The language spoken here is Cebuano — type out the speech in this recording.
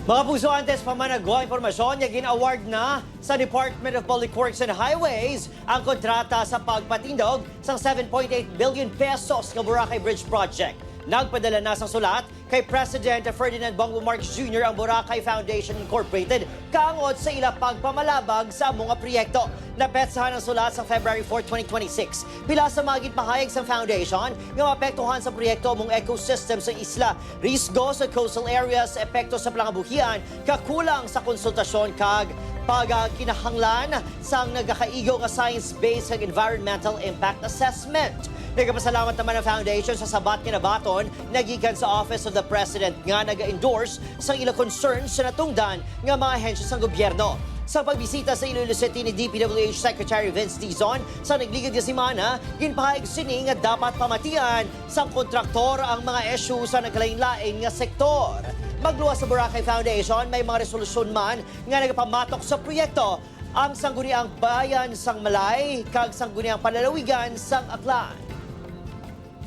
Mga puso, antes pa man nagwa impormasyon, nga gin-award na sa Department of Public Works and Highways ang kontrata sa pagpatindog sa ₱7.8 billion nga Boracay Bridge Project. Nagpadala na sa sulat kay President Ferdinand Bongbong Marcos Jr. ang Boracay Foundation Incorporated kaangod sa ila pagpamalabag sa mga proyekto. Napetsahan ang sulat sa February 4, 2026. Pila sa mga ginpahayag sa foundation nga maapektuhan sa proyekto mong ecosystem sa isla, risgo sa coastal areas, epekto sa pangabuhian, kakulang sa konsultasyon kag pagkinahanglan sa nagakaigo nga science-based kag environmental impact assessment. Nagapasalamat naman ang foundation sa sabat nga nabaton nagikan sa Office of the President nga naga-endorse sa ila concerns sa natungdan nga mga ahensya sa gobyerno. Sa pagbisita sa Iloilo City ni DPWH Secretary Vince Dizon sa nagligad nga semana, ginpahayag sini nga dapat pamatian sa kontraktor ang mga issue sa nagkalain-lain nga sektor. Magluwas sa Boracay Foundation, may mga resolusyon man nga nagapamatok sa proyekto ang Sangguniang Bayan sang Malay kag Sangguniang Panlalawigan sang Aklan.